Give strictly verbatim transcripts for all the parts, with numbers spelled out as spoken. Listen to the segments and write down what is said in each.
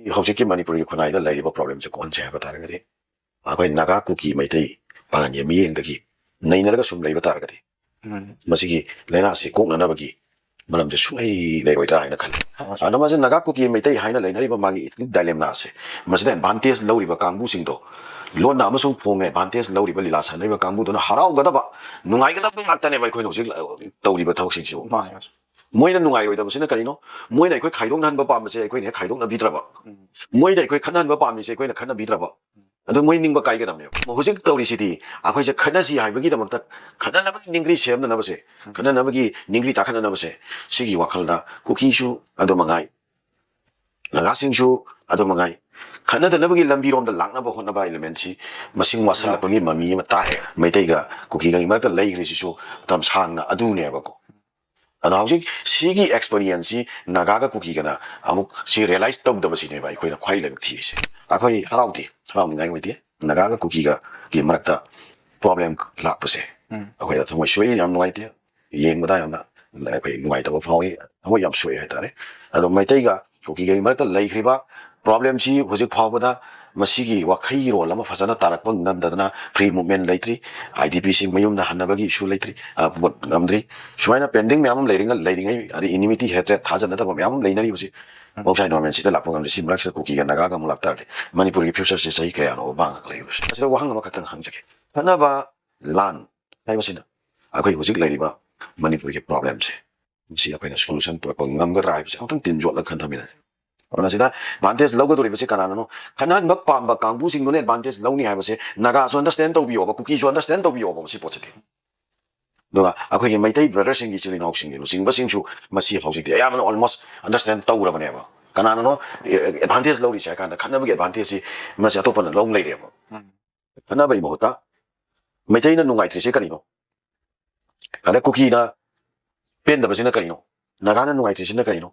ꯍꯧꯖꯤꯛꯀꯤ ꯃꯅꯤꯄꯨꯔꯒꯤ ꯈꯨꯟꯅꯥꯏꯗ ꯂꯩꯔꯤꯕ problemꯁꯦ ꯀꯣꯛꯍꯟꯁꯦ ꯍꯥꯏꯕ ꯇꯥꯔꯒꯗꯤ, ꯑꯩꯈꯣꯏ ꯅꯥꯒꯥ, ꯀꯨꯀꯤ, ꯃꯩꯇꯩ, ꯄꯥꯉꯟꯒꯤ ꯃꯤꯠꯌꯦꯡꯗꯒꯤ ꯅꯩꯅꯔꯒ ꯁꯨꯝ ꯂꯩꯕ ꯇꯥꯔꯒꯗꯤ, ꯎꯝ꯫ ꯃꯁꯤꯒꯤ ꯂꯥꯏꯅꯥꯁꯤ ꯀꯣꯛꯅꯅꯕꯒꯤ ꯃꯔꯝꯁꯦ ꯁꯨꯡꯂꯩ ꯂꯩꯔꯣꯏꯗ꯭ꯔꯥ ꯍꯥꯏꯅ ꯈꯜꯂꯤ꯫ ꯑꯗꯣ ꯃꯁꯤ ꯅꯥꯒꯥ, ꯀꯨꯀꯤ, ꯃꯩꯇꯩ ꯍꯥꯏꯅ ꯂꯩꯅꯔꯤꯕ ꯃꯥꯒꯤ dilemmaꯁꯦ, ꯃꯁꯤꯗ advantage ꯂꯧꯔꯤꯕ ꯀꯥꯡꯕꯨꯁꯤꯡꯗꯣ, ꯂꯣꯟꯅ ꯑꯃꯁꯨꯡ ꯐꯣꯡꯅ advantage ꯂꯧꯔꯤꯕ, ꯂꯤꯂꯥ ꯁꯥꯟꯅꯔꯤꯕ ꯀꯥꯡꯕꯨꯗꯨꯅ ꯍꯔꯥꯎꯒꯗꯕ, ꯅꯨꯡꯉꯥꯏꯒꯗꯕ ꯉꯥꯛꯇꯅꯦꯕ ꯑꯩꯈꯣꯏꯅ ꯍꯧꯖꯤꯛ, ꯑ, ꯇꯧꯔꯤꯕ ꯊꯕꯛꯁꯤꯡꯁꯤꯕꯨ꯫ ꯃꯥꯅꯦ꯫ ꯃꯣꯏꯅ ꯅꯨꯡꯉꯥꯏꯔꯣꯏꯗꯕꯁꯤꯅ ꯀꯔꯤꯅꯣ? ꯃꯣꯏꯅ ꯑꯩꯈꯣꯏ ꯈꯥꯏꯗꯣꯛꯅꯍꯟꯕ ꯄꯥꯝꯕꯁꯦ ꯑꯩꯈꯣꯏꯅ ꯍꯦꯛ ꯈꯥꯏꯗꯣꯛꯅꯕꯤꯗ꯭ꯔꯕ, ꯎꯝ꯫ ꯃꯣꯏꯅ ꯑꯩꯈꯣꯏ ꯈꯠꯅꯍꯟꯕ ꯄꯥꯝꯃꯤꯁꯦ ꯑꯩꯈꯣꯏꯅ ꯈꯠꯅꯕꯤꯗ꯭ꯔꯕ, ꯑꯗꯨ ꯃꯣꯏ ꯅꯤꯡꯕ ꯀꯥꯏꯒꯗꯕꯅꯦꯕ꯫ ꯍꯧꯖꯤꯛ ꯇꯧꯔꯤꯁꯤꯗꯤ ꯑꯩꯈꯣꯏꯁꯦ ꯈꯠꯅꯁꯤ ꯍꯥꯏꯕꯒꯤꯗꯃꯛꯇ, ꯈꯠꯅꯅꯕꯒꯤ ꯅꯤꯡꯒ꯭ꯔꯤ ꯁꯦꯝꯅꯅꯕꯁꯦ, ꯎꯝ꯫ ꯈꯠꯅꯅꯕꯒꯤ ꯅꯤꯡꯒ꯭ꯔꯤ ꯇꯥꯈꯠꯅꯅꯕꯁꯦ, ꯁꯤꯒꯤ ꯋꯥꯈꯜꯗ ꯀꯨꯀꯤꯁꯨ ꯑꯗꯨ ꯃꯉꯥꯏ, ꯅꯥꯒꯥꯁꯤꯡꯁꯨ ꯑꯗꯨ ꯃꯉꯥꯏ, ꯈꯠꯅꯗꯅꯕꯒꯤ ꯂꯝꯕꯤꯔꯣꯝꯗ ꯂꯥꯛꯅꯕ ꯍꯣꯠꯅꯕ elementꯁꯤ ꯃꯁꯤꯡ ꯋꯥꯠꯁꯜꯂꯛꯄꯒꯤ ꯃꯃꯤ ꯑꯃ ꯇꯥꯛꯑꯦ꯫ ꯃꯩꯇꯩꯒ ꯀꯨꯀꯤꯒꯒꯤ ꯃꯔꯛꯇ ꯂꯩꯈ꯭ꯔꯤꯁꯤꯁꯨ ꯃꯇꯝ ꯁꯥꯡꯅ ꯑꯗꯨꯅꯦꯕꯀꯣ꯫ ꯑꯗꯣ ꯍꯧꯖꯤꯛ ꯁꯤꯒꯤ experienceꯁꯤ ꯅꯥꯒꯥꯒ ꯀꯨꯀꯤꯒꯅ ꯑꯃꯨꯛ ꯁꯤ realize ꯇꯧꯗꯕꯁꯤꯅꯦꯕ ꯑꯩꯈꯣꯏꯅ ꯈ꯭ꯋꯥꯏ ꯂꯥꯏꯕꯛ ꯊꯤꯔꯤꯁꯦ꯫ ꯑꯩꯈꯣꯏ ꯍꯔꯥꯎꯗꯦ, ꯍꯔꯥꯎꯅꯤꯡꯉꯥꯏ ꯑꯣꯏꯗꯦ꯫ ꯅꯥꯒꯥꯒ ꯀꯨꯀꯤꯒꯒꯤ ꯃꯔꯛꯇ problem ꯂꯥꯛꯄꯁꯦ ꯎꯝ꯫ ꯑꯩꯈꯣꯏꯗ ꯊꯃꯣꯏ ꯁꯣꯛꯏ, ꯌꯥꯝ ꯅꯨꯡꯉꯥꯏꯇꯦ꯫ ꯌꯦꯡꯕꯗ ꯌꯥꯝꯅ ꯑꯩꯈꯣꯏ ꯅꯨꯡꯉꯥꯏꯇꯕ ꯐꯥꯎꯏ, ꯊꯃꯣꯏ ꯌꯥꯝ ꯁꯣꯛꯏ ꯍꯥꯏꯇꯥꯔꯦ꯫ ꯑꯗꯣ ꯃꯩꯇꯩꯒ ꯀꯨꯀꯤꯒꯒꯤ ꯃꯔꯛꯇ ꯂꯩꯈ꯭ꯔꯤꯕ problemꯁꯤ ꯍꯧꯖꯤꯛ ꯐꯥꯎꯕꯗ ꯃꯁꯤꯒꯤ ꯋꯥꯈꯩꯔꯣꯜ ꯑꯃ ꯐꯖꯅ ꯇꯥꯔꯛꯄ ꯉꯝꯗꯗꯅ, free movement ꯂꯩꯇ꯭ꯔꯤ, IDPꯁꯤꯡ ꯃꯌꯨꯝꯗ ꯍꯟꯅꯕꯒꯤ issue ꯂꯩꯇ꯭ꯔꯤ, ꯑ, ꯄꯣꯠ ꯉꯝꯗ꯭ꯔꯤ꯫ ꯁꯨꯃꯥꯏꯅ pending ꯃꯌꯥꯝ ꯑꯃ ꯂꯩꯔꯤꯉꯩ, ꯂꯩꯔꯤꯉꯩ, ꯑꯗꯩ enmity, hatred, ꯊꯥꯖꯅꯗꯕ ꯃꯌꯥꯝ ꯑꯃ ꯂꯩꯅꯔꯤ ꯍꯧꯖꯤꯛ꯫ ꯎꯝ꯫ ꯃꯍꯧꯁꯥ normalꯁꯤꯗ ꯂꯥꯛꯄ ꯉꯝꯗ꯭ꯔꯤ꯫ ꯁꯤ ꯃꯔꯛꯁꯤꯗ ꯀꯨꯀꯤꯒ ꯅꯥꯒꯥꯒ ꯑꯃꯨꯛ ꯂꯥꯛꯇꯥꯔꯗꯤ ꯃꯅꯤꯄꯨꯔꯒꯤ futureꯁꯦ ꯆꯍꯤ ꯀꯌꯥꯅꯣ ꯃꯥꯡꯉꯒ ꯂꯩꯔꯤꯕꯁꯦ? ꯑꯁꯤꯗ ꯋꯥꯍꯪ ꯑꯃꯈꯛꯇꯪ ꯍꯪꯖꯒꯦ꯫ ꯈꯠꯅꯕ, ꯂꯥꯟ ꯍꯥꯏꯕꯁꯤꯅ ꯑꯩꯈꯣꯏ ꯍꯧꯖꯤꯛ ꯂꯩꯔꯤꯕ ꯃꯅꯤꯄꯨꯔꯒꯤ problemꯁꯦ, ꯃꯁꯤ ꯑꯩꯈꯣꯏꯅ solution ꯄꯨꯔꯛꯄ ꯉꯝꯒꯗ꯭ꯔꯥ ꯍꯥꯏꯕꯁꯦ ꯑꯃꯨꯛꯇꯪ ꯇꯤꯟ ꯌꯣꯠꯂꯒ ꯈꯟꯊꯃꯤꯟꯅꯁꯦ꯫ ꯑꯗꯨꯅ ꯁꯤꯗ advantage ꯂꯧꯒꯗꯧꯔꯤꯕꯁꯦ ꯀꯅꯥꯅꯅꯣ? ꯈꯠꯅꯍꯟꯕ ꯄꯥꯝꯕ ꯀꯥꯡꯕꯨꯁꯤꯡꯗꯨꯅ advantage ꯂꯧꯅꯤ ꯍꯥꯏꯕꯁꯦ ꯅꯥꯒꯥꯁꯨ understand ꯇꯧꯕꯤꯌꯣꯕ, ꯀꯨꯀꯤꯁꯨ understand ꯇꯧꯕꯤꯌꯣꯕ ꯃꯁꯤ ꯄꯣꯠꯁꯤꯗꯤ꯫ ꯑꯗꯨꯒ ꯑꯩꯈꯣꯏꯒꯤ ꯃꯩꯇꯩ brotherꯁꯤꯡꯒꯤ, ꯏꯆꯤꯜ ꯏꯅꯥꯎꯁꯤꯡꯒꯤ, ꯂꯨꯆꯤꯡꯕꯁꯤꯡꯁꯨ ꯃꯁꯤ ꯍꯧꯖꯤꯛꯇꯤ ꯑꯌꯥꯝꯕꯅ almost understand ꯇꯧꯔꯕꯅꯦꯕ꯫ ꯀꯅꯥꯅꯅꯣ, ꯑꯦ, advantage ꯂꯧꯔꯤꯁꯦ ꯍꯥꯏ ꯀꯥꯟꯗ ꯈꯠꯅꯕꯒꯤ advantageꯁꯤ ꯃꯁꯤ ꯑꯇꯣꯞꯄꯅ ꯂꯧ ꯂꯩꯔꯦꯕ꯫ ꯎꯝ꯫ ꯈꯠꯅꯕꯒꯤ ꯃꯍꯨꯠꯇ ꯃꯩꯇꯩꯅ ꯅꯨꯡꯉꯥꯏꯇ꯭ꯔꯤꯁꯦ ꯀꯔꯤꯅꯣ? ꯑꯗ ꯀꯨꯀꯤꯅ ꯄꯦꯟꯗꯕꯁꯤꯅ ꯀꯔꯤꯅꯣ? ꯅꯥꯒꯥꯅ ꯅꯨꯡꯉꯥꯏꯇ꯭ꯔꯤꯁꯤꯅ ꯀꯔꯤꯅꯣ?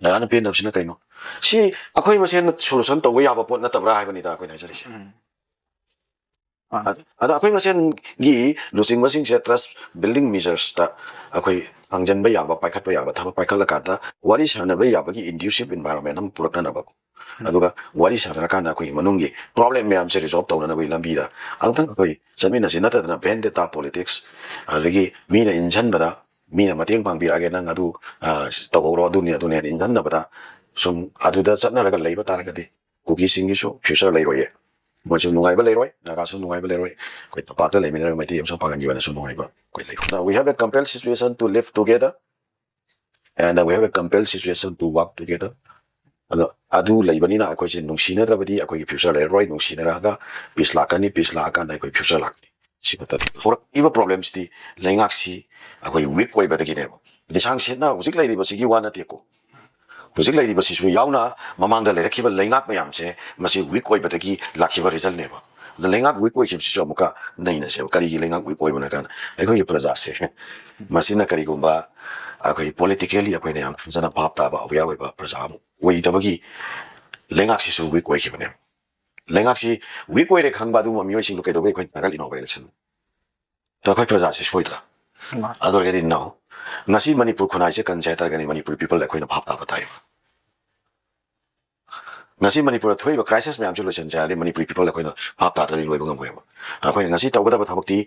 ꯅꯥꯒꯥꯅ ꯄꯦꯟꯗꯕꯁꯤꯅ ꯀꯔꯤꯅꯣ? ꯁꯤ ꯑꯩꯈꯣꯏ ꯃꯁꯦꯟ solution ꯇꯧꯕ ꯌꯥꯕ ꯄꯣꯠ ꯅꯠꯇꯕ꯭ꯔꯥ ꯍꯥꯏꯕꯅꯤꯗ ꯑꯩꯈꯣꯏꯅ ꯍꯥꯏꯖꯔꯤꯁꯦ꯫ ꯎꯝ꯫ ꯑ-, ꯑꯗ ꯑꯩꯈꯣꯏ ꯃꯁꯦꯟꯒꯤ ꯂꯨꯆꯤꯡꯕꯁꯤꯡꯁꯦ trust building measuresꯇ ꯑꯩꯈꯣꯏ ꯊꯥꯡꯖꯟꯕ ꯌꯥꯕ, ꯄꯥꯏꯈꯠꯄ ꯌꯥꯕ ꯊꯕꯛ ꯄꯥꯏꯈꯠꯂꯀꯥꯟꯗ ꯋꯥꯔꯤ ꯁꯥꯟꯅꯕ ꯌꯥꯕꯒꯤ conducive environment ꯑꯃ ꯄꯨꯔꯛꯅꯅꯕ ꯑꯗꯨꯒ ꯋꯥꯔꯤ ꯁꯥꯟꯅꯔꯀꯥꯟꯗ ꯑꯩꯈꯣꯏꯒꯤ ꯃꯅꯨꯡꯒꯤ ꯄ꯭ꯔꯣꯕ꯭ꯂꯦꯝ ꯃꯌꯥꯝꯁꯦ ꯔꯤꯖꯣꯜꯕ ꯇꯧꯅꯅꯕꯒꯤ ꯂꯝꯕꯤꯗ ꯑꯃꯨꯛꯇꯪ ꯑꯩꯈꯣꯏ ꯆꯠꯃꯤꯟꯅꯁꯤ꯫ ꯅꯠꯇꯗꯅ ꯚꯦꯟꯗꯦꯇꯥ ꯄꯣꯂꯤꯇꯤꯛꯁ, ꯑꯗꯒꯤ ꯃꯤꯅ ꯏꯟꯁꯤꯟꯕꯗ, ꯃꯤꯅ ꯃꯇꯦꯡ ꯄꯥꯡꯕꯤꯔꯛꯑꯒꯦ, ꯅꯪ ꯑꯗꯨ ꯇꯧꯍꯧꯔꯣ, ꯑꯗꯨꯅꯤ ꯑꯗꯨꯅꯤ ꯍꯥꯏꯅ ꯏꯟꯁꯤꯟꯅꯕꯗ ꯁꯨꯝ ꯑꯗꯨꯗ ꯆꯠꯅꯔꯒ ꯂꯩꯕ ꯇꯥꯔꯒꯗꯤ ꯀꯨꯀꯤꯁꯤꯡꯒꯤꯁꯨ ꯐ꯭ꯌꯨꯆꯔ ꯂꯩꯔꯣꯏꯌꯦ꯫ ꯃꯣꯏꯁꯨ ꯅꯨꯡꯉꯥꯏꯕ ꯂꯩꯔꯣꯏ, ꯅꯥꯒꯥꯁꯨ ꯅꯨꯡꯉꯥꯏꯕ ꯂꯩꯔꯣꯏ꯫ ꯑꯩꯈꯣꯏ ꯇꯝꯄꯥꯛꯇ ꯂꯩꯃꯤꯟꯅꯔꯤꯕ ꯃꯩꯇꯩ ꯑꯃꯁꯨꯡ ꯄꯥꯉꯟꯒꯤ ꯑꯣꯏꯅꯁꯨ ꯅꯨꯡꯉꯥꯏꯕ ꯑꯩꯈꯣꯏ ꯂꯩꯔꯣꯏ꯫ Now we have a compelled situation to live together and we have a compelled situation to work together. ꯑꯗꯣ ꯑꯗꯨ ꯂꯩꯕꯅꯤꯅ ꯑꯩꯈꯣꯏꯁꯦ ꯅꯨꯡꯁꯤꯅꯗ꯭ꯔꯕꯗꯤ ꯑꯩꯈꯣꯏꯒꯤ ꯐ꯭ꯌꯨꯆꯔ ꯂꯩꯔꯔꯣꯏ꯫ ꯅꯨꯡꯁꯤꯅꯔꯛꯑꯒ ꯄꯤꯁ ꯂꯥꯛꯀꯅꯤ, ꯄꯤꯁ ꯂꯥꯛꯑꯀꯥꯟꯗ ꯑꯩꯈꯣꯏ ꯐ꯭ꯌꯨꯆꯔ ꯂꯥꯛꯀꯅꯤ꯫ ꯁꯤ ꯈꯛꯇꯅꯤ꯫ ꯍꯧꯔꯛꯏꯕ ꯄ꯭ꯔꯣꯕ꯭ꯂꯦꯝꯁꯤꯗꯤ ꯂꯩꯉꯥꯛꯁꯤ ꯑꯩꯈꯣꯏ ꯋꯤꯛ ꯑꯣꯏꯕꯗꯒꯤꯅꯦꯕ꯫ ꯂꯤꯁꯥꯡ ꯁꯤꯠꯅ ꯍꯧꯖꯤꯛ ꯂꯩꯔꯤꯕꯁꯤꯒꯤ ꯋꯥ ꯅꯠꯇꯦꯀꯣ꯫ ꯍꯧꯖꯤꯛ ꯂꯩꯔꯤꯕꯁꯤꯁꯨ ꯌꯥꯎꯅ ꯃꯃꯥꯡꯗ ꯂꯩꯔꯛꯈꯤꯕ ꯂꯩꯉꯥꯛ ꯃꯌꯥꯝꯁꯦ ꯃꯁꯤ ꯋꯤꯛ ꯑꯣꯏꯕꯗꯒꯤ ꯂꯥꯛꯈꯤꯕ ꯔꯤꯖꯜꯅꯦꯕ꯫ ꯑꯗ ꯂꯩꯉꯥꯛ ꯋꯤꯛ ꯑꯣꯏꯈꯤꯕꯁꯤꯁꯨ ꯑꯃꯨꯛꯀ ꯅꯩꯅꯁꯦꯕ꯫ ꯀꯔꯤꯒꯤ ꯂꯩꯉꯥꯛ ꯋꯤꯛ ꯑꯣꯏꯕꯅꯣ ꯍꯥꯏ ꯀꯥꯟꯗ ꯑꯩꯈꯣꯏꯒꯤ ꯄ꯭ꯔꯖꯥꯁꯦ ꯃꯁꯤꯅ ꯀꯔꯤꯒꯨꯝꯕ ꯑꯩꯈꯣꯏ ꯄꯣꯂꯤꯇꯤꯀꯦꯜꯂꯤ ꯑꯩꯈꯣꯏꯅ ꯌꯥꯝ ꯐꯖꯅ ꯚꯥꯞ ꯇꯥꯕ, ꯑꯋꯦꯌꯔ ꯑꯣꯏꯕ ꯄ꯭ꯔꯖꯥ ꯑꯃ ꯑꯣꯏꯗꯕꯒꯤ ꯂꯩꯉꯥꯛꯁꯤꯁꯨ ꯋꯤꯛ ꯑꯣꯏꯈꯤꯕꯅꯦꯕ꯫ ꯂꯩꯉꯥꯛꯁꯤ ꯋꯤꯛ ꯑꯣꯏꯔꯦ ꯈꯪꯕ ꯑꯗꯨꯒꯨꯝꯕ ꯃꯤꯑꯣꯏꯁꯤꯡꯗꯣ ꯀꯩꯗꯧꯕꯩ ꯑꯩꯈꯣꯏ ꯊꯥꯒꯠꯂꯤꯅꯣꯕ ꯏꯂꯦꯛꯁꯟꯗ? ꯑꯗꯣ ꯑꯩꯈꯣꯏ ꯄ꯭ꯔꯖꯥꯁꯦ ꯁꯣꯏꯗ꯭ꯔꯥ? ꯃꯥꯅꯤ꯫ ꯑꯗꯨ ꯑꯣꯏꯔꯒꯗꯤ ꯅꯥꯎ, ꯉꯁꯤ ꯃꯅꯤꯄꯨꯔ ꯈꯨꯟꯅꯥꯏꯁꯦ ꯀꯟꯁꯦ ꯍꯥꯏ ꯇꯥꯔꯒꯗꯤ ꯃꯅꯤꯄꯨꯔꯤ ꯄꯤꯄꯜ ꯑꯩꯈꯣꯏꯅ ꯚꯥꯞ ꯇꯥꯕ ꯇꯥꯏꯌꯦꯕ꯫ ꯉꯁꯤ ꯃꯅꯤꯄꯨꯔꯗ ꯊꯣꯛꯏꯕ ꯀ꯭ꯔꯥꯏꯁꯤꯁ ꯃꯌꯥꯝꯁꯦ ꯂꯣꯏꯁꯤꯟꯁꯦ ꯍꯥꯏꯔꯗꯤ ꯃꯅꯤꯄꯨꯔꯤ ꯄꯤꯄꯜ ꯑꯩꯈꯣꯏꯅ ꯚꯥꯞ ꯇꯥꯗ꯭ꯔꯗꯤ ꯂꯣꯏꯕ ꯉꯝꯃꯣꯏꯕ꯫ ꯑꯩꯈꯣꯏꯅ ꯉꯁꯤ ꯇꯧꯒꯗꯕ ꯊꯕꯛꯇꯤ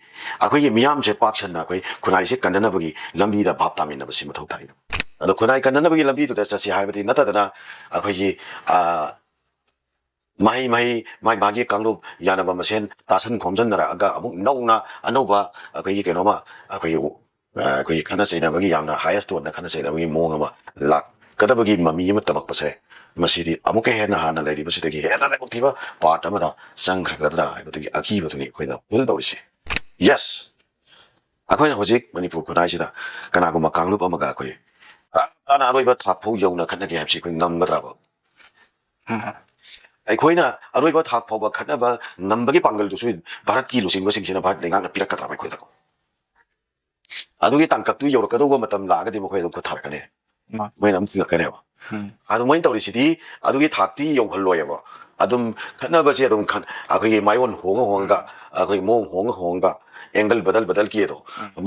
ꯑꯩꯈꯣꯏꯒꯤ ꯃꯤꯌꯥꯝꯁꯦ ꯄꯥꯛ ꯁꯟꯅ ꯑꯩꯈꯣꯏ ꯈꯨꯟꯅꯥꯏꯁꯦ ꯀꯟꯅꯅꯕꯒꯤ ꯂꯝꯕꯤꯗ ꯚꯥꯞ ꯇꯥꯃꯤꯟꯅꯕꯁꯤ ꯃꯊꯧ ꯇꯥꯏ꯫ ꯑꯗꯣ ꯈꯨꯟꯅꯥꯏ ꯀꯟꯅꯅꯕꯒꯤ ꯂꯝꯕꯤꯗꯨꯗ ꯆꯠꯁꯤ ꯍꯥꯏꯕꯗꯤ ꯅꯠꯇꯗꯅ ꯑꯩꯈꯣꯏꯒꯤ, ꯑ, ꯃꯍꯩ ꯃꯍꯩ ꯃꯥꯒꯤ ꯃꯥꯒꯤ ꯀꯥꯡꯂꯨꯞ ꯌꯥꯅꯕ ꯃꯁꯦꯟ ꯇꯥꯁꯟ ꯈꯣꯝꯖꯤꯟꯅꯔꯛꯑꯒ ꯑꯃꯨꯛ ꯅꯧꯅ ꯑꯅꯧꯕ ꯑꯩꯈꯣꯏꯒꯤ ꯀꯩꯅꯣꯃ ꯑꯩꯈꯣꯏꯒꯤ, ꯑ, ꯑꯩꯈꯣꯏꯒꯤ ꯈꯠꯅ ꯆꯩꯅꯕꯒꯤ ꯌꯥꯝꯅ ꯍꯥꯏꯌꯦꯁ ꯇꯣꯟꯗ ꯈꯠꯅ ꯆꯩꯅꯕꯒꯤ ꯃꯑꯣꯡ ꯑꯃ ꯂꯥꯛꯀꯗꯕꯒꯤ ꯃꯃꯤ ꯑꯃ ꯇꯝꯃꯛꯄꯁꯦ, ꯃꯁꯤꯗꯤ ꯑꯃꯨꯛꯀ ꯍꯦꯟꯅ ꯍꯥꯟꯅ ꯂꯩꯔꯤꯕꯁꯤꯗꯒꯤ ꯍꯦꯟꯅ ꯂꯥꯏꯕꯛ ꯊꯤꯕ ꯄꯥꯔꯠ ꯑꯃꯗ ꯆꯪꯈ꯭ꯔꯒꯗ꯭ꯔꯥ ꯍꯥꯏꯕꯗꯨꯒꯤ ꯑꯀꯤꯕꯗꯨꯅꯤ ꯑꯩꯈꯣꯏꯅ ꯐꯤꯜ ꯇꯧꯔꯤꯁꯦ꯫ ꯌꯦꯁ, ꯑꯩꯈꯣꯏꯅ ꯍꯧꯖꯤꯛ ꯃꯅꯤꯄꯨꯔ ꯈꯨꯟꯅꯥꯏꯁꯤꯗ ꯀꯅꯥꯒꯨꯝꯕ ꯀꯥꯡꯂꯨꯞ ꯑꯃꯒ ꯑꯩꯈꯣꯏ ꯇꯥꯅ ꯑꯔꯣꯏꯕ ꯊꯥꯛ ꯐꯥꯎ ꯌꯧꯅ ꯈꯠꯅꯒꯦ ꯍꯥꯏꯕꯁꯤ ꯑꯩꯈꯣꯏ ꯉꯝꯒꯗ꯭ꯔꯕ? ꯎꯝ꯫ ꯑꯩꯈꯣꯏꯅ ꯑꯔꯣꯏꯕ ꯊꯥꯛ ꯐꯥꯎꯕ ꯈꯠꯅꯕ ꯉꯝꯕꯒꯤ ꯄꯥꯡꯒꯜꯗꯨꯁꯨ ꯚꯥꯔꯠꯀꯤ ꯂꯨꯆꯤꯡꯕꯁꯤꯡꯁꯤꯅ, ꯚꯥꯔꯠ ꯂꯩꯉꯥꯛꯅ ꯄꯤꯔꯛꯀꯗ꯭ꯔꯕ ꯑꯩꯈꯣꯏꯗ? ꯑꯗꯨꯒꯤ ꯇꯥꯡꯀꯛꯇꯨ ꯌꯧꯔꯛꯀꯗꯧꯕ ꯃꯇꯝ ꯂꯥꯛꯑꯒꯗꯤ ꯃꯈꯣꯏ ꯑꯗꯨꯝ ꯈꯨꯠ ꯊꯥꯔꯛꯀꯅꯤ꯫ ꯃꯥ꯫ ꯃꯣꯏꯅ ꯑꯗꯨꯝ ꯊꯤꯜꯂꯛꯀꯅꯦꯕ꯫ ꯎꯝ꯫ ꯑꯗꯨ ꯃꯣꯏꯅ ꯇꯧꯔꯤꯁꯤꯗꯤ ꯑꯗꯨꯒꯤ ꯊꯥꯛꯇꯤ ꯌꯧꯍꯜꯂꯣꯏꯕ꯫ ꯑꯗꯨꯝ ꯈꯠꯅꯕꯁꯦ ꯑꯗꯨꯝ ꯈꯟ-, ꯑꯩꯈꯣꯏꯒꯤ ꯃꯥꯏꯑꯣꯟ ꯍꯣꯡꯉ ꯍꯣꯡꯉꯒ, ꯑꯩꯈꯣꯏꯒꯤ ꯃꯑꯣꯡ ꯍꯣꯡꯉ ꯍꯣꯡꯉꯒ, ꯑꯦꯡꯒꯜ ꯕꯗꯜ ꯕꯗꯜ ꯀꯦꯗꯣ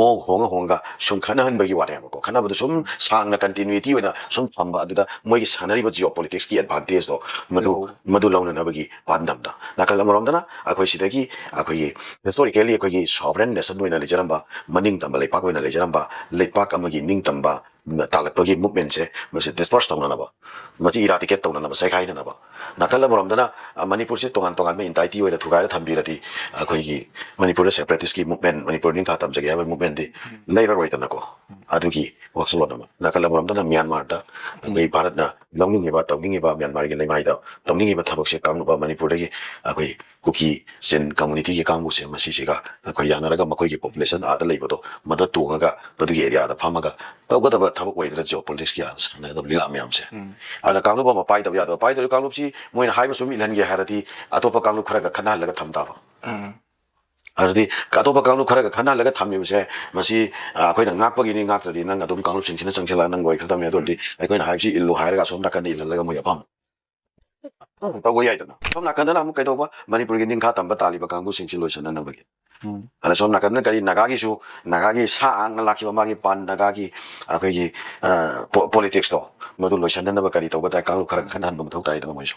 ꯃꯑꯣꯡ ꯍꯣꯡꯉ ꯍꯣꯡꯉꯒ ꯁꯨꯝ ꯈꯠꯅꯍꯟꯕꯒꯤ ꯋꯥꯅꯦꯕꯀꯣ꯫ ꯈꯠꯅꯕꯗꯣ ꯁꯨꯝ ꯁꯥꯡꯅ ꯀꯟꯇꯤꯅ꯭ꯌꯨꯇꯤ ꯑꯣꯏꯅ ꯁꯨꯝ ꯊꯝꯕ, ꯑꯗꯨꯗ ꯃꯣꯏꯒꯤ ꯁꯥꯟꯅꯔꯤꯕ ꯖꯤꯑꯣ ꯄꯣꯂꯤꯇꯤꯛꯁꯀꯤ ꯑꯦꯗꯚꯥꯟꯇꯦꯖꯇꯣ ꯃꯗꯨ ꯃꯗꯨ ꯂꯧꯅꯅꯕꯒꯤ ꯄꯥꯟꯗꯝꯗ꯫ ꯅꯥꯀꯜ ꯑꯃꯔꯣꯝꯗꯅ ꯑꯩꯈꯣꯏ ꯁꯤꯗꯒꯤ ꯑꯩꯈꯣꯏꯒꯤ ꯍꯤꯁꯇꯣꯔꯤꯀꯦꯜꯂꯤ ꯑꯩꯈꯣꯏꯒꯤ ꯁꯣꯚꯔꯦꯟ ꯅꯦꯁꯟ ꯑꯣꯏꯅ ꯂꯩꯖꯔꯝꯕ, ꯃꯅꯤꯡꯇꯝꯕ ꯂꯩꯄꯥꯛ ꯑꯣꯏꯅ ꯂꯩꯖꯔꯝꯕ, ꯂꯩꯄꯥꯛ ꯑꯃꯒꯤ ꯅꯤꯡꯇꯝꯕ ꯇꯥꯜꯂꯛꯄꯒꯤ ꯃꯨꯞꯃꯦꯟꯁꯦ ꯃꯁꯤ ꯗꯤꯁꯄꯔꯁ ꯇꯧꯅꯅꯕ, ꯃꯁꯤ ꯏꯔꯥꯗꯤꯀꯦꯠ ꯇꯧꯅꯅꯕ, ꯆꯩꯈꯥꯏꯅꯅꯕ꯫ ꯅꯥꯀꯜ ꯑꯃꯔꯣꯝꯗꯅ ꯑ, ꯃꯅꯤꯄꯨꯔꯁꯤ ꯇꯣꯉꯥꯟ ꯇꯣꯉꯥꯟꯕ ꯏꯟꯇꯥꯏꯇꯤ ꯑꯣꯏꯅ ꯊꯨꯒꯥꯏꯔ ꯊꯝꯕꯤꯔꯗꯤ ꯑꯩꯈꯣꯏꯒꯤ ꯃꯅꯤꯄꯨꯔꯗ ꯁꯦꯄꯔꯦꯇꯤꯁꯀꯤ ꯃꯨꯞꯃꯦꯟ, ꯃꯅꯤꯄꯨꯔ ꯅꯤꯡꯈꯥ ꯇꯝꯖꯒꯦ ꯍꯥꯏꯕ ꯃꯨꯞꯃꯦꯟꯗꯤ ꯂꯩꯔꯔꯣꯏꯗꯅꯀꯣ꯫ ꯑꯗꯨꯒꯤ ꯋꯥꯈꯜꯂꯣꯟ ꯑꯃ꯫ ꯅꯥꯀꯜ ꯑꯃꯔꯣꯝꯗꯅ ꯃ꯭ꯌꯥꯟꯃꯥꯔꯗ ꯑꯩꯈꯣꯏ ꯚꯥꯔꯠꯅ ꯂꯧꯅꯤꯡꯉꯤꯕ, ꯇꯧꯅꯤꯡꯉꯤꯕ, ꯃ꯭ꯌꯥꯟꯃꯥꯔꯒꯤ ꯂꯩꯃꯥꯏꯗ ꯇꯧꯅꯤꯡꯉꯤꯕ ꯊꯕꯛꯁꯦ ꯀꯥꯡꯂꯨꯞ ꯃꯅꯤꯄꯨꯔꯗꯒꯤ ꯑꯩꯈꯣꯏ ꯀꯨꯀꯤ ꯆꯤꯟ ꯀꯝꯃꯨꯅꯤꯇꯤꯒꯤ ꯀꯥꯡꯕꯨꯁꯦ ꯃꯁꯤꯁꯤꯒ ꯑꯩꯈꯣꯏ ꯌꯥꯅꯔꯒ ꯃꯈꯣꯏꯒꯤ ꯄꯣꯄꯨꯂꯦꯁꯟ ꯑꯥꯗ ꯂꯩꯕꯗꯣ ꯃꯗ ꯇꯣꯡꯉꯒ ꯃꯗꯨꯒꯤ ꯑꯦꯔꯤꯌꯥꯗ ꯐꯝꯃꯒ ꯇꯧꯒꯗꯕ ꯊꯕꯛ ꯑꯣꯏꯗꯅ ꯖꯤꯑꯣ ꯄꯣꯂꯤꯇꯤꯛꯁꯀꯤ ꯑꯥꯗ ꯁꯥꯟꯅꯒꯗꯕ ꯂꯤꯂꯥ ꯃꯌꯥꯝꯁꯦ꯫ ꯑꯗꯨꯅ ꯀꯥꯡꯂꯨꯞ ꯑꯃ ꯄꯥꯏꯗꯕ ꯌꯥꯗꯕ, ꯄꯥꯏꯗꯧꯔꯤ ꯀꯥꯡꯂꯨꯞꯁꯤ ꯃꯣꯏꯅ ꯍꯥꯏꯕ ꯁꯨꯝ ꯏꯜꯍꯟꯒꯦ ꯍꯥꯏꯔꯗꯤ ꯑꯇꯣꯞꯄ ꯀꯥꯡꯂꯨꯞ ꯈꯔꯒ ꯈꯠꯅꯍꯜꯂꯒ ꯊꯝ ꯇꯥꯕ꯫ ꯑꯗꯨꯗꯤ ꯑꯇꯣꯞꯄ ꯀꯥꯡꯂꯨꯞ ꯈꯔꯒ ꯈꯠꯅꯍꯜꯂꯒ ꯊꯝꯃꯤꯕꯁꯦ ꯃꯁꯤ, ꯑ, ꯑꯩꯈꯣꯏꯅ ꯉꯥꯛꯄꯒꯤꯅꯤ, ꯉꯥꯛꯇ꯭ꯔꯗꯤ ꯅꯪ ꯑꯗꯨꯝ ꯀꯥꯡꯂꯨꯞꯁꯤꯡꯁꯤꯅ ꯆꯪꯁꯤꯜꯂꯛꯑ ꯅꯪ ꯂꯣꯏꯈ꯭ꯔꯗꯕꯅꯤ꯫ ꯑꯗꯨ ꯑꯣꯏꯔꯗꯤ ꯑꯩꯈꯣꯏꯅ ꯍꯥꯏꯕꯁꯤ ꯏꯜꯂꯨ ꯍꯥꯏꯔꯒ ꯑꯁꯣꯝ ꯅꯥꯀꯟꯗ ꯏꯜꯍꯜꯂꯒ ꯃꯣꯏ ꯑꯄꯥꯝꯕ ꯇꯧꯕ ꯌꯥꯏꯗꯅ꯫ ꯁꯣꯝ ꯅꯥꯀꯟꯗꯅ ꯑꯃꯨꯛ ꯀꯩꯗꯧꯕ, ꯃꯅꯤꯄꯨꯔꯒꯤ ꯅꯤꯡꯈꯥ ꯇꯝꯕ ꯇꯥꯜꯂꯤꯕ ꯀꯥꯡꯕꯨꯁꯤꯡꯁꯤ ꯂꯣꯏꯁꯤꯟꯅꯅꯕꯒꯤ꯫ ꯑꯗ ꯁꯣꯝ ꯅꯥꯀꯟꯗꯅ ꯀꯔꯤ, ꯅꯥꯒꯥꯒꯤꯁꯨ, ꯅꯥꯒꯥꯒꯤ ꯁꯥ ꯉꯥꯡꯅ ꯂꯥꯛꯈꯤꯕ ꯃꯥꯒꯤ ꯄꯥꯟ ꯅꯥꯒꯥꯒꯤ, ꯑ, ꯄꯣ-, ꯄꯣꯂꯤꯇꯤꯛꯁꯇꯣ ꯃꯗꯨ ꯂꯣꯏꯁꯤꯟꯅꯅꯕ ꯀꯔꯤ ꯇꯧꯕ ꯇꯥꯏ, ꯀꯥꯡꯂꯨꯞ ꯈꯔ ꯈꯟꯍꯟꯕ ꯃꯊꯧ ꯇꯥꯏꯗꯅ ꯃꯣꯏꯁꯨ꯫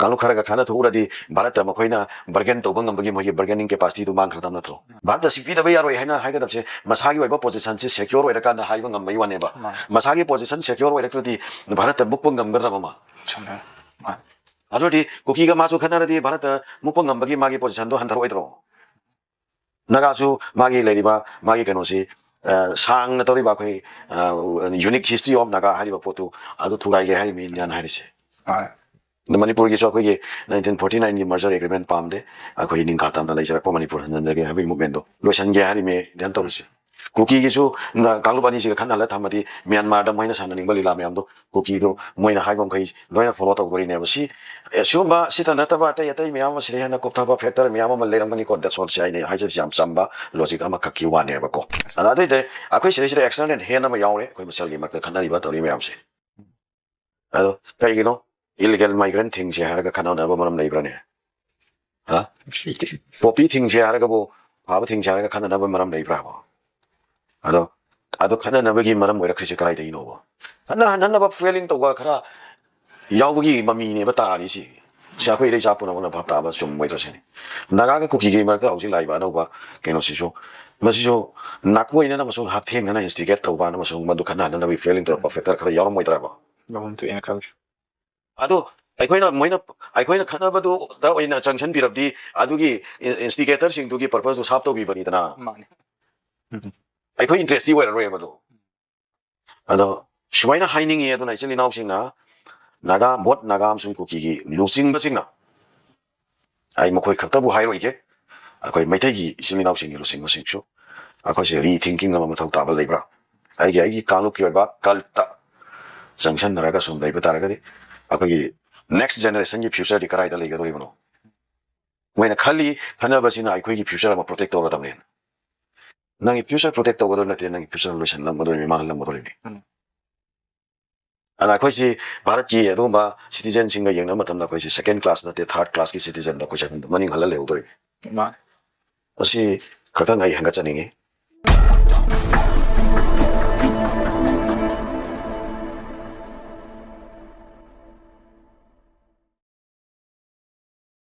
ꯀꯥꯡꯂꯨꯞ ꯈꯔꯒ ꯈꯟꯅ ꯊꯣꯛꯎꯔꯗꯤ ꯚꯥꯔꯠꯇ ꯃꯈꯣꯏꯅ ꯕꯔꯒꯦꯟ ꯇꯧꯕ ꯉꯝꯕꯒꯤ ꯃꯣꯏꯒꯤ ꯕꯔꯒꯦꯅꯤꯡ ꯀꯦꯄꯥꯁꯤꯇꯤꯗꯨ ꯃꯥꯡꯈ꯭ꯔꯗꯕ ꯅꯠꯇ꯭ꯔꯣ? ꯚꯥꯔꯠꯇ ꯁꯤ ꯄꯤꯗꯕ ꯌꯥꯔꯣꯏ ꯍꯥꯏꯅ ꯍꯥꯏꯒꯗꯕꯁꯦ ꯃꯁꯥꯒꯤ ꯑꯣꯏꯕ ꯄꯣꯖꯤꯁꯟꯁꯦ ꯁꯦꯀ꯭ꯌꯣꯔ ꯑꯣꯏꯔꯀꯥꯟꯗ ꯍꯥꯏꯕ ꯉꯝꯕꯒꯤ ꯋꯥꯅꯦꯕ꯫ ꯃꯥꯅꯦ꯫ ꯃꯁꯥꯒꯤ ꯄꯣꯖꯤꯁꯟ ꯁꯦꯀ꯭ꯌꯣꯔ ꯑꯣꯏꯔꯛꯇ꯭ꯔꯗꯤ ꯚꯥꯔꯠꯇ ꯃꯨꯛꯄ ꯉꯝꯒꯗ꯭ꯔꯕ ꯑꯃ? ꯆꯨꯝꯃꯦ꯫ ꯃꯥꯅꯦ꯫ ꯑꯗꯨ ꯑꯣꯏꯔꯗꯤ ꯀꯨꯀꯤꯒ ꯃꯥꯁꯨ ꯈꯠꯅꯔꯗꯤ ꯚꯥꯔꯠꯇ ꯃꯨꯛꯄ ꯉꯝꯕꯒꯤ ꯃꯥꯒꯤ ꯄꯣꯖꯤꯁꯟꯗꯣ ꯍꯟꯊꯔꯛꯑꯣꯏꯗ꯭ꯔꯣ? ꯅꯥꯒꯥꯁꯨ ꯃꯥꯒꯤ ꯂꯩꯔꯤꯕ ꯃꯥꯒꯤ ꯀꯩꯅꯣꯁꯤ, ꯑ, ꯁꯥꯡꯅ ꯇꯧꯔꯤꯕ ꯑꯩꯈꯣꯏ, ꯑ, Unique History of Naga ꯍꯥꯏꯔꯤꯕ ꯄꯣꯠꯇꯨ ꯑꯗꯨ ꯊꯨꯒꯥꯏꯒꯦ ꯍꯥꯏꯔꯤꯃꯤ ꯏꯟꯗꯤꯌꯥꯅ ꯍꯥꯏꯔꯤꯁꯦ꯫ ꯍꯣꯏ꯫ ꯑꯗ ꯃꯅꯤꯄꯨꯔꯒꯤꯁꯨ ꯑꯩꯈꯣꯏꯒꯤ nineteen forty nine ꯒꯤ merger agreement ꯄꯥꯝꯗꯦ, ꯑꯩꯈꯣꯏ ꯅꯤꯡꯈꯥ ꯇꯝꯅ ꯂꯩꯖꯔꯛꯄ ꯃꯅꯤꯄꯨꯔ ꯍꯟꯖꯟꯖꯒꯦ ꯍꯥꯏꯕꯒꯤ ꯃꯨꯞꯃꯦꯟꯗꯣ ꯂꯣꯏꯁꯤꯟꯒꯦ ꯍꯥꯏꯔꯤꯃꯤ ꯏꯟꯗꯤꯌꯥꯅ ꯇꯧꯔꯤꯁꯦ꯫ ꯀꯨꯀꯤꯒꯤꯁꯨ ꯅ-, ꯀꯥꯡꯂꯨꯞ ꯑꯅꯤꯁꯤꯒ ꯈꯠꯅꯍꯜꯂ ꯊꯝꯃꯗꯤ ꯃ꯭ꯌꯥꯟꯃꯥꯔꯗ ꯃꯣꯏꯅ ꯁꯥꯟꯅꯅꯤꯡꯕ ꯂꯤꯂꯥ ꯃꯌꯥꯝꯗꯣ ꯀꯨꯀꯤꯗꯣ ꯃꯣꯏꯅ ꯍꯥꯏꯕ ꯃꯈꯩ ꯂꯣꯏꯅ ꯐꯣꯂꯣ ꯇꯧꯗꯣꯔꯤꯅꯦꯕ꯫ ꯁꯤ, ꯑꯦ, ꯁꯤꯒꯨꯝꯕ ꯁꯤꯇ ꯅꯠꯇꯕ ꯑꯇꯩ ꯑꯇꯩ ꯃꯌꯥꯝ ꯑꯃ, ꯁꯤꯗꯩ ꯍꯦꯟꯅ ꯀꯨꯞꯊꯕ ꯐꯦꯛꯇꯔ ꯃꯌꯥꯝ ꯑꯃ ꯂꯩꯔꯝꯒꯅꯤꯀꯣ꯫ That's all꯫ ꯁꯤ ꯑꯩꯅ ꯍꯥꯏꯖꯔꯤꯁꯦ ꯌꯥꯝ ꯆꯝꯕ ꯂꯣꯖꯤꯛ ꯑꯃꯈꯛꯀꯤ ꯋꯥꯅꯦꯕꯀꯣ꯫ ꯑꯗ ꯑꯗꯨꯏꯗꯤ ꯑꯩꯈꯣꯏ ꯁꯤꯗꯩꯁꯤꯗ ꯑꯦꯛꯁꯇꯔꯅꯦꯜ ꯍꯦꯟ ꯑꯃ ꯌꯥꯎꯔꯦ ꯑꯩꯈꯣꯏ ꯃꯁꯦꯜꯒꯤ ꯃꯔꯛꯇ ꯈꯠꯅꯔꯤꯕ ꯇꯧꯔꯤ ꯃꯌꯥꯝꯁꯦ꯫ ꯑꯗꯣ ꯀꯩꯒꯤꯅꯣ ꯏꯂꯤꯒꯦꯜ ꯃꯥꯏꯒ꯭ꯔꯦꯟ ꯊꯤꯡꯁꯦ ꯍꯥꯏꯔꯒ ꯈꯠꯅꯅꯕ ꯃꯔꯝ ꯂꯩꯕ꯭ꯔꯥꯅꯦ? ꯍꯥ? ꯄꯣꯄꯤ ꯊꯤꯡꯁꯦ ꯍꯥꯏꯔꯒꯕꯨ ꯐꯥꯕ ꯊꯤꯡꯁꯦ ꯍꯥꯏꯔꯒ ꯈꯠꯅꯅꯕ ꯃꯔꯝ ꯂꯩꯕ꯭ꯔꯥꯕꯣ? ꯑꯗꯣ ꯑꯗꯣ ꯈꯠꯅꯅꯕꯒꯤ ꯃꯔꯝ ꯑꯣꯏꯔꯛꯈ꯭ꯔꯤꯁꯦ ꯀꯗꯥꯏꯗꯒꯤꯅꯣꯕ? ꯈꯠꯅꯍꯟꯅꯕ, ꯐꯨꯌꯦꯂꯤꯡ ꯇꯧꯕ ꯈꯔ ꯌꯥꯎꯕꯒꯤ ꯃꯃꯤꯅꯦꯕ ꯇꯥꯔꯤꯁꯤ꯫ ꯁꯤ ꯑꯩꯈꯣꯏ ꯏꯔꯩꯆꯥ ꯄꯨꯝꯅꯃꯛꯅ ꯚꯥꯞ ꯇꯥꯕ ꯆꯨꯝꯃꯣꯏꯗ꯭ꯔꯣ ꯁꯤꯅꯤ? ꯅꯥꯒꯥꯒ ꯀꯨꯀꯤꯒꯤ ꯃꯔꯛꯇ ꯍꯧꯖꯤꯛ ꯂꯥꯛꯏꯕ ꯑꯅꯧꯕ ꯀꯩꯅꯣꯁꯤꯁꯨ, ꯃꯁꯤꯁꯨ ꯅꯥꯀꯣꯏꯅꯅ ꯑꯃꯁꯨꯡ ꯍꯛꯊꯦꯡꯅꯅ instigate ꯇꯧꯕ ꯑꯃꯁꯨꯡ ꯃꯗꯨ ꯈꯠꯅꯍꯟꯅꯕꯒꯤ ꯐꯨꯌꯦꯂꯤꯡ ꯇꯧꯔꯛꯄ ꯐꯦꯛꯇꯔ ꯈꯔ ꯌꯥꯎꯔꯝꯃꯣꯏꯗ꯭ꯔꯥꯕ? ꯌꯥꯎꯐꯝ ꯊꯣꯛꯑꯦꯅ ꯈꯜꯂꯤ꯫ ꯑꯗꯣ ꯑꯩꯈꯣꯏꯅ ꯃꯣꯏꯅ ꯑꯩꯈꯣꯏꯅ ꯈꯠꯅꯕꯗꯨꯗ ꯑꯣꯏꯅ ꯆꯪꯁꯟꯕꯤꯔꯕꯗꯤ ꯑꯗꯨꯒꯤ ꯏꯟꯁꯇꯤꯒꯦꯇꯔꯁꯤꯡꯗꯨꯒꯤ ꯄꯔꯄꯁꯇꯨ ꯁꯥꯞ ꯇꯧꯕꯤꯕꯅꯤꯗꯅ꯫ ꯃꯥꯅꯦ꯫ ꯑꯩꯈꯣꯏ ꯏꯟꯇꯔꯦꯁꯇꯤ ꯑꯣꯏꯔꯔꯣꯏꯕ ꯑꯗꯣ꯫ ꯑꯗꯣ ꯁꯨꯃꯥꯏꯅ ꯍꯥꯏꯅꯤꯡꯉꯤ꯫ ꯑꯗꯨꯅ ꯏꯆꯤꯜ ꯏꯅꯥꯎꯁꯤꯡꯅ ꯅꯥꯒꯥ, both ꯅꯥꯒꯥ ꯑꯃꯁꯨꯡ ꯀꯨꯀꯤꯒꯤ ꯂꯨꯆꯤꯡꯕꯁꯤꯡꯅ, ꯑꯩ ꯃꯈꯣꯏ ꯈꯛꯇꯕꯨ ꯍꯥꯏꯔꯣꯏꯒꯦ, ꯑꯩꯈꯣꯏ ꯃꯩꯇꯩꯒꯤ ꯏꯆꯤꯜ ꯏꯅꯥꯎꯁꯤꯡꯒꯤ ꯂꯨꯆꯤꯡꯕꯁꯤꯡꯁꯨ ꯑꯩꯈꯣꯏꯁꯦ rethinking ꯑꯃ ꯃꯊꯧ ꯇꯥꯕ ꯂꯩꯕ꯭ꯔꯥ? ꯑꯩꯒꯤ ꯑꯩꯒꯤ ꯀꯥꯡꯂꯨꯞꯀꯤ ꯑꯣꯏꯕ cultꯇ ꯆꯪꯁꯟꯅꯔꯒ ꯁꯨꯝ ꯂꯩꯕ ꯇꯥꯔꯒꯗꯤ ꯑꯩꯈꯣꯏꯒꯤ next generationꯒꯤ futureꯗꯤ ꯀꯗꯥꯏꯗ ꯂꯩꯒꯗꯧꯔꯤꯕꯅꯣ? ꯃꯣꯏꯅ ꯈꯜꯂꯤ ꯈꯟꯅꯕꯁꯤꯅ ꯑꯩꯈꯣꯏꯒꯤ future ꯑꯃ protect ꯇꯧꯔꯗꯕꯅꯦꯅ꯫ ꯅꯪꯒꯤ future protect ꯇꯧꯒꯗꯧꯔꯤ ꯅꯠꯇꯦ, ꯅꯪꯒꯤ future ꯂꯣꯏꯁꯤꯜꯂꯝꯒꯗꯧꯔꯤꯕꯅꯤ, ꯃꯥꯡꯍꯜꯂꯝꯒꯗꯧꯔꯤꯕꯅꯤ꯫ ꯎꯝ꯫ ꯑꯗꯨꯅ ꯑꯩꯈꯣꯏꯁꯤ ꯚꯥꯔꯠꯀꯤ ꯑꯗꯨꯒꯨꯝꯕ citizenꯁꯤꯡꯒ ꯌꯦꯡꯅꯕ ꯃꯇꯝꯗ ꯑꯩꯈꯣꯏꯁꯤ second class ꯅꯠꯇꯦ, third classꯀꯤ citizenꯗ ꯑꯩꯈꯣꯏꯁꯦ ꯃꯅꯤꯡ ꯍꯜꯂ ꯂꯩꯍꯧꯗꯧꯔꯤꯕꯅꯤ꯫ ꯃꯥꯅꯦ꯫ ꯃꯁꯤ ꯈꯛꯇꯪ ꯑꯩ ꯍꯦꯟꯒꯠꯆꯅꯤꯡꯉꯤ꯫